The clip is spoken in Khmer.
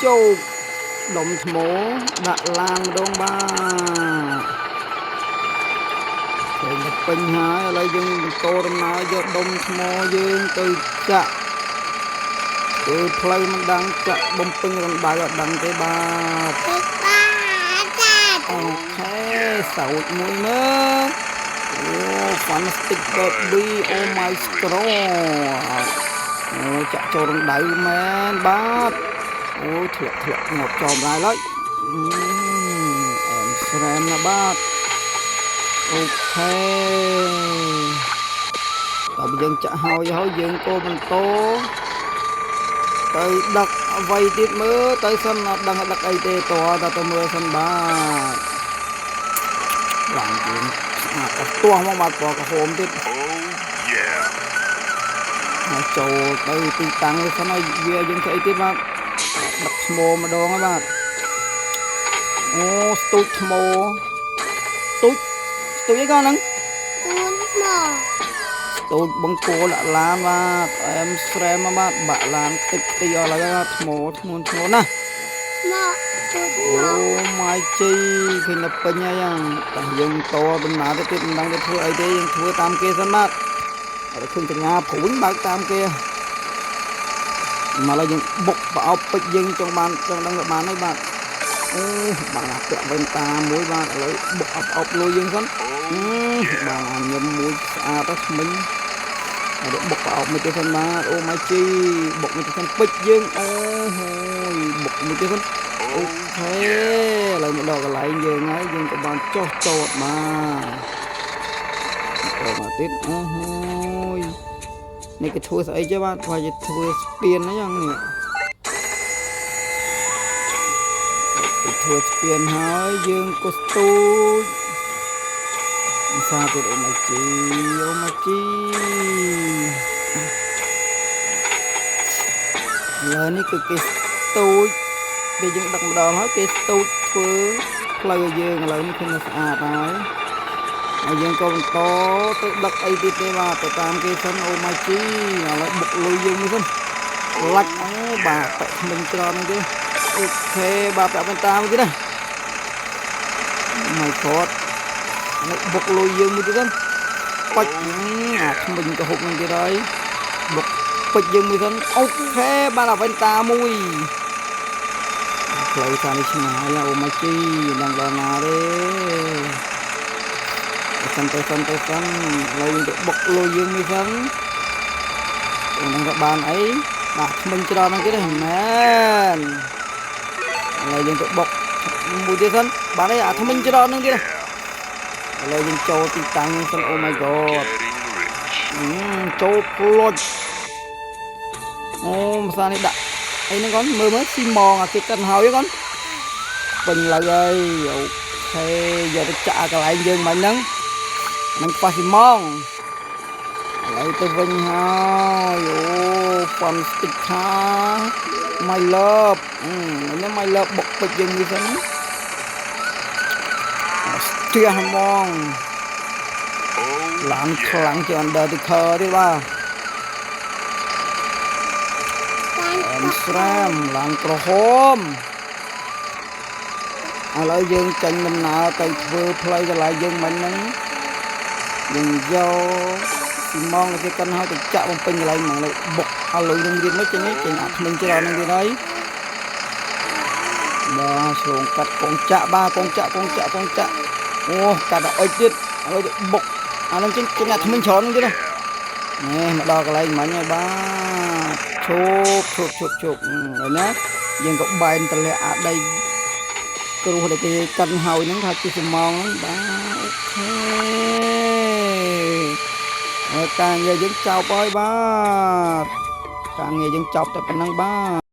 ជោគដុំថ្មដាក់ឡានម្ដងបាទឃើញតែពេញហើយឥឡូវយើងបន្តដំណើរយកដុំថ្មយើងទៅចាក់ធ្វើផ្លូវមិនដឹងចាក់បំពេញរណ្ដៅអត់ដឹងទេបាទ OK សោចមួយមើលអូ Fantastic baby oh my scroll អូចាក់ចូលរណ្ដៅមែនបាទអូធ្លាក់ធ្លាក់ងាប់ចោលដែរឡើយអែមស្រែមណាបាទ OK តើបើយើងចាក់ហើយហើយយើងក៏បន្តទៅដឹកអ្វីទៀតមើលទៅសិនអត់ដឹងដឹកអីទេតើតទៅមើលសិនបាទឡើងយើងស្អាតអស់ទាស់មកបាទពណ៌ក្រហមទៀត Oh yeah. ហើយចូលទៅទីតាំងវាសិនហើយវាយើងធ្វើអីទៀតបាទដឹកថ្មម្ដងហើយបាទអូស្ទូចថ្មស្ទូចស្ទូចអីក៏ហ្នឹងស្ទូចបង្គោលដាក់ឡានបាទអែមស្រែមមកបាទបាក់ឡានខ្ទេចខ្ទីអស់ឡើយបាទថ្មធ្ងន់ធ្ងរណាស់អូម៉ៃជីឃើញតែពេញហើយហ្នឹងតោះយើងតដំណើរទៅទៀតមិនដឹងទៅធ្វើអីទេយើងធ្វើតាមគេសិនបាទអត់ឃើញកញ្ញាព្រួញបើកតាមគេមកឡើយយើងបុកប្រអប់ពេជ្រយើងចង់បានចង់ដឹងទៅបានហើយបាទអូបានអាពាក់វ៉ែនតាមួយបាទឥឡូវបុកអប់អប់លុយយើងសិន Oh អឺ yeah. បានអាញឹមមួយស្អាតទៅថ្មិញហើយបុកប្រអប់មួយទៀតសិនបាទអូម៉ៃជីបុកមួយទៀតសិនពេជ្រយើងអូហូយបុកមួយទៀតសិនអូ Oh ខេ yeah. ឥឡូវមកដល់កន្លែងយើងហើយយើងក៏បានចុះចតបាទបន្តមកទៀតអូហូយនេះគេធ្វើស្អីចេះបាទប្រហែលជាធ្វើស្ពានហ្នឹងនេះគេធ្វើស្ពានហើយយើងក៏ស្ទូចភាសាទៀតអូម៉ៃជីអូម៉ៃជីឥឡូវនេះគឺគេស្ទូចពេលយើងដឹកម្ដងហើយគេស្ទូចធ្វើផ្លូវឲ្យយើងឥឡូវនេះឃើញថាស្អាតហើយហើយយើងក៏បន្តទៅដឹកអីទៀតទេបាទទៅតាមគេសិនអូម៉ៃជីឥឡូវបុកលុយយើងមួយសិនឡាច់អូបាទពាក់ថ្មិញច្រើនហ្នឹងទេOK បាទពាក់បន្តតាមទៀតណា My God នេះបុកលុយយើងមួយទៀតសិនបាច់អាថ្មិញក៏ហុកហ្នឹងទៀតហើយបុកពេជ្រយើងមួយសិន OK បានអាវ៉ែនតាមួយផ្លូវខាងនេះឆ្ងាយអូម៉ាជីមិនដឹងដល់ណាទេទៅសិនទៅសិនទៅសិនឥឡូវយើងទៅបុកលុយយើងមួយសិនមិនដឹងថាបានអីបាទថ្មិញច្រើនហ្នឹងទៀតទេមែនឥឡូវយើងទៅបុកមួយទៀតសិនបានអីអាថ្មិញច្រើនហ្នឹងទៀត Yeah. ឥឡូវយើងចូលទីតាំងសិនអូ my god Getting rich. អឺចូលផ្លុចអូភាសានេះដាក់អីហ្នឹងកូនមើលមើលស៊ីម៉ងអាគេកិនហើយកូនពេញឡើយហើយ OK យកទៅចាក់កន្លែងយើងមិញហ្នឹងនឹងខ្វះស៊ីម៉ងឥឡូវទៅវិញហើយអូ fun stick car my love អឺនេះ my love បុកពេជ្រយើងមួយសិនស្ទះហ្មង Oh ឡានខ្ yeah. លាំងជាង Undertaker ទៀតបាទអមស្រាមឡានក្រហមឥឡូវយើងចេញដំណើរទៅធ្វើផ្លូវកន្លែងយើងមិញហ្នឹងយើងយកស៊ីម៉ងដែលគេកិនឲ្យទៅចាក់បំពេញកន្លែងហ្មងលើបុកឲ្យលុយនឹងទៀតមកចេញចេញអាថ្មិញច្រើនហ្នឹងទៀតហើយបាទឆ្លងកាត់កងចាក់បាទកងចាក់កងចាក់កងចាក់អូកាត់ដល់អុចទៀតឥឡូវទៅបុកអាហ្នឹងចេញចេញអាថ្មិញច្រើនហ្នឹងទៀតណា នេះមកដល់កន្លែងមិញហើយបាទឈប់ឈប់ឈប់ឈប់ហើយណាយើងក៏បែនតម្លាក់អាដីគ្រោះដែលគេកិនហើយហ្នឹងថាជាសំងហ្នឹងបាទ OK ហើយការងារយើងចប់ហើយបាទការងារយើងចប់តែប៉ុណ្្នឹងបាទ។